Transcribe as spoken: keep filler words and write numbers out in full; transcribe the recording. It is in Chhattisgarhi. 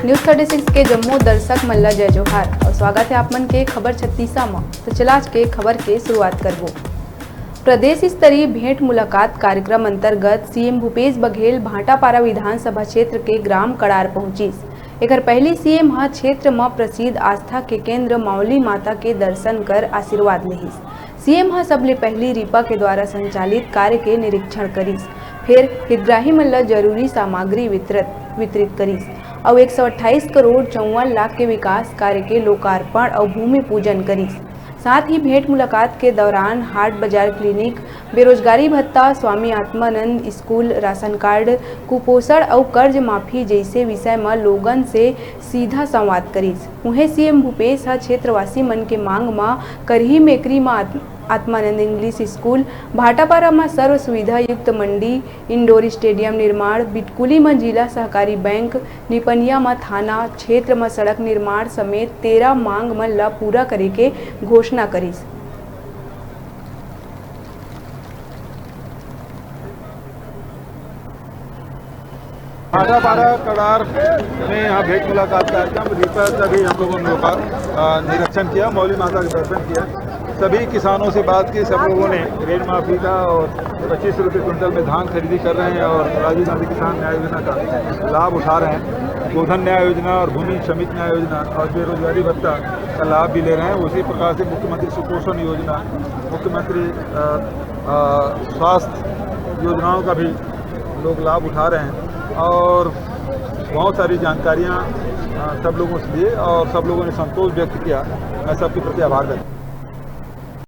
News thirty six के जम्मो दर्शक मन ला जय जोहार और स्वागत है आप मन के खबर छत्तीसा म। तो चला आज के खबर के शुरुआत करबो। प्रदेश स्तरीय भेंट मुलाकात कार्यक्रम अंतर्गत सीएम भूपेश बघेल भाटापारा विधानसभा क्षेत्र के ग्राम कड़ार पहुंचिस। एकर पहली सीएम ह क्षेत्र म प्रसिद्ध आस्था के केंद्र मौली माता के दर्शन कर आशीर्वाद लेहिस। सीएम ह सबले पहली रीपा के द्वारा संचालित कार्य के निरीक्षण करिस, फिर हितग्राही मन ल जरूरी सामग्री वितरित वितरित करिस अउ एक सौ अट्ठाईस करोड़ चौवन लाख के विकास कार्य के लोकार्पण अउ भूमि पूजन करिस। साथ ही भेंट मुलाकात के दौरान हाट बाजार क्लिनिक, बेरोजगारी भत्ता, Swami Atmanand school, ration card, कुपोषण अउ कर्ज माफी जैसे विषय म लोगन से सीधा संवाद करिस। उहें सीएम भूपेश ह क्षेत्रवासी मन के मांग म करही मेकरी म आत-, आत्मानंद इंग्लिश स्कूल, भाटापारा म सर्व सुविधा युक्त मंडी, इंडोर स्टेडियम निर्माण, बिटकुली म जिला सहकारी बैंक, निपनिया म थाना, क्षेत्र म सड़क निर्माण समेत तेरह मांग मन ल पूरा करे के घोषणा करिस। भाटापारा कड़ार में यहाँ भेंट मुलाकात कार्यक्रम रीपा का भी हम लोगों ने लोका-, अ, निरीक्षण किया, मौली माता के दर्शन किया। सभी किसानों से बात की, सब लोगों ने ऋण माफी का और पच्चीस रुपये क्विंटल में धान खरीदी कर रहे हैं और राजीव गांधी किसान न्याय योजना का लाभ उठा रहे हैं। गोधन न्याय योजना और भूमि श्रमिक न्याय योजना और बेरोजगारी भत्ता का लाभ भी ले रहे हैं। उसी प्रकार से मुख्यमंत्री सुपोषण योजना, मुख्यमंत्री, अ, अ, स्वास्थ्य योजनाओं का भी लोग लाभ उठा रहे हैं और बहुत सारी जानकारियाँ, अ, सब लोगों से लिए और सब लोगों ने संतोष व्यक्त किया। मैं सबके प्रति आभार व्यक्त